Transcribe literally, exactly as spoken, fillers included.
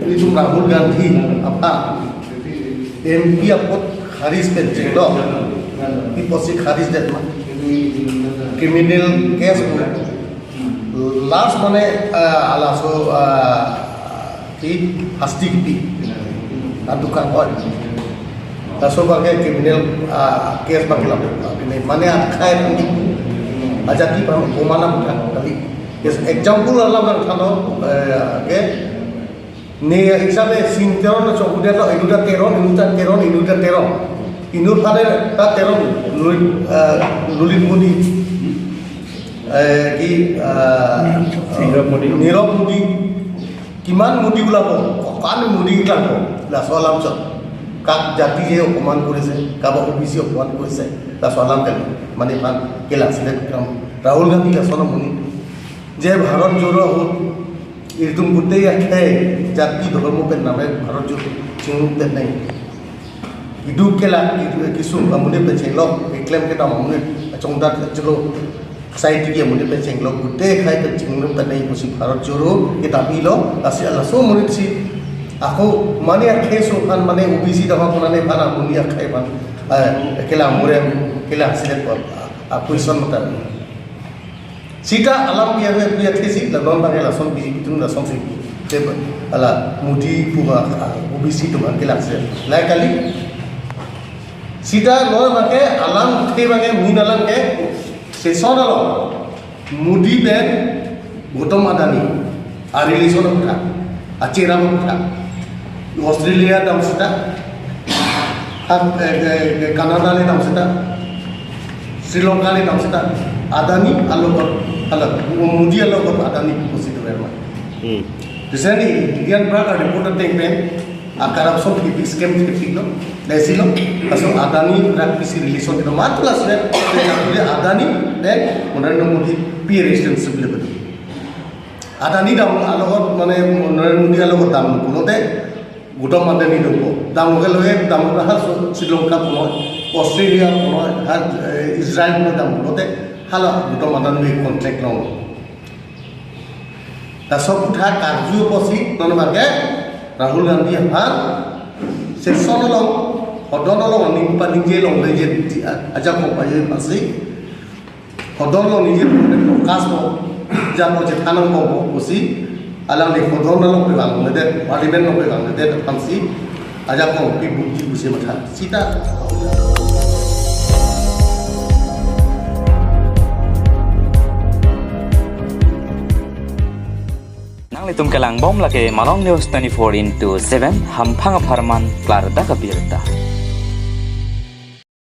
Itum Rahul Gandhi aphan M P apot kharis pen chenglo. Iposi kharis det ma. Criminal case ko. Last mane, ah, alaso, ah, ki hasti kipi. Atu kang oi. Laso bangke criminal, ah, case bangke lam. Mane akhai tangki. Ajati pam pemana bukan tadi. Yes, example alam nangthanlo, eh, ke. Ne hisabe Singh Teron chongkudet lo, inut ta Teron, inut ta Teron, inut ta Teron. Inut pada ta Teron, Lulit, eh, Lulit Modi. Eh, ki, eh, Nirav Modi. Nirav Modi. Kiman Modi ulabo, kokan Modi ulabo. Laso alam chot. Kak jati je opoman korise, kaba O B C opoman korise. Laso alam kan, mane pan, kela silet kam. Rahul Gandhi laso alam muni. Je Bharat Jodo ahut, itum gutei akhei jati dhormo pen name Bharat Jodo chingrum pen nai. Idu kela, idu kisung amonit pen chenglok, iklem kedam amonit, achongdat chelo, sai tiki amonit pen chenglok, gutei akhei pen chingrum pen nai pusi Bharat Jodo kedam ilo, lasi laso amonit si, ako mane akhei so aphan mane O B C dama punane aphan amonit akhei aphan, eh, kela murem, kela silet aphan, a, a question mata. Sita alam biya biya thesi la non bangke lason B J P atum lason si. Te ala Modi puga, ah, O B C atum bangke lakse. Lai kali. Sita non bangke alam the bangke min alam ke season alo. Modi pen Gautam Adani. A relation aphuthak, acheram aphuthak. Australia dam sita, ha, eh, eh, eh, Canada le dam sita, Sri Lanka le dam sita, Adani alogot, hala, Modi alogot Adani pusi do erma. Hmm. Recently, Indian Prag reporter ateng pen, a corruption kipi scam kipi lo, desi lo, laso Adani Prag pisi relation kilo matula sre, Adani, then Narendra Modi P A relationship le betul. Adani dam alogot mane Narendra Modi alogot dam pulote Gautam Adani dongpo. Dam ke loye dam ha so Sri Lanka pulo, Australia pulo, ha, eh, Israel pulo dam pulote hala Gautam Adani contract long. Laso aputhak karju pusi non bangke Rahul Gandhi aphan season along, hodon along ning paningje longledet ajakong paye pasi. Hodon along niji Congress lo, jabo chethan nangpo pusi, alangli hodon along pevangledet, parliament along pevangledet aphansi, ajakong pi buji pusi matha. Sita. Nanglitum kelangbom lake Malong News twenty-four into seven, hamphang apharman klardak abirta.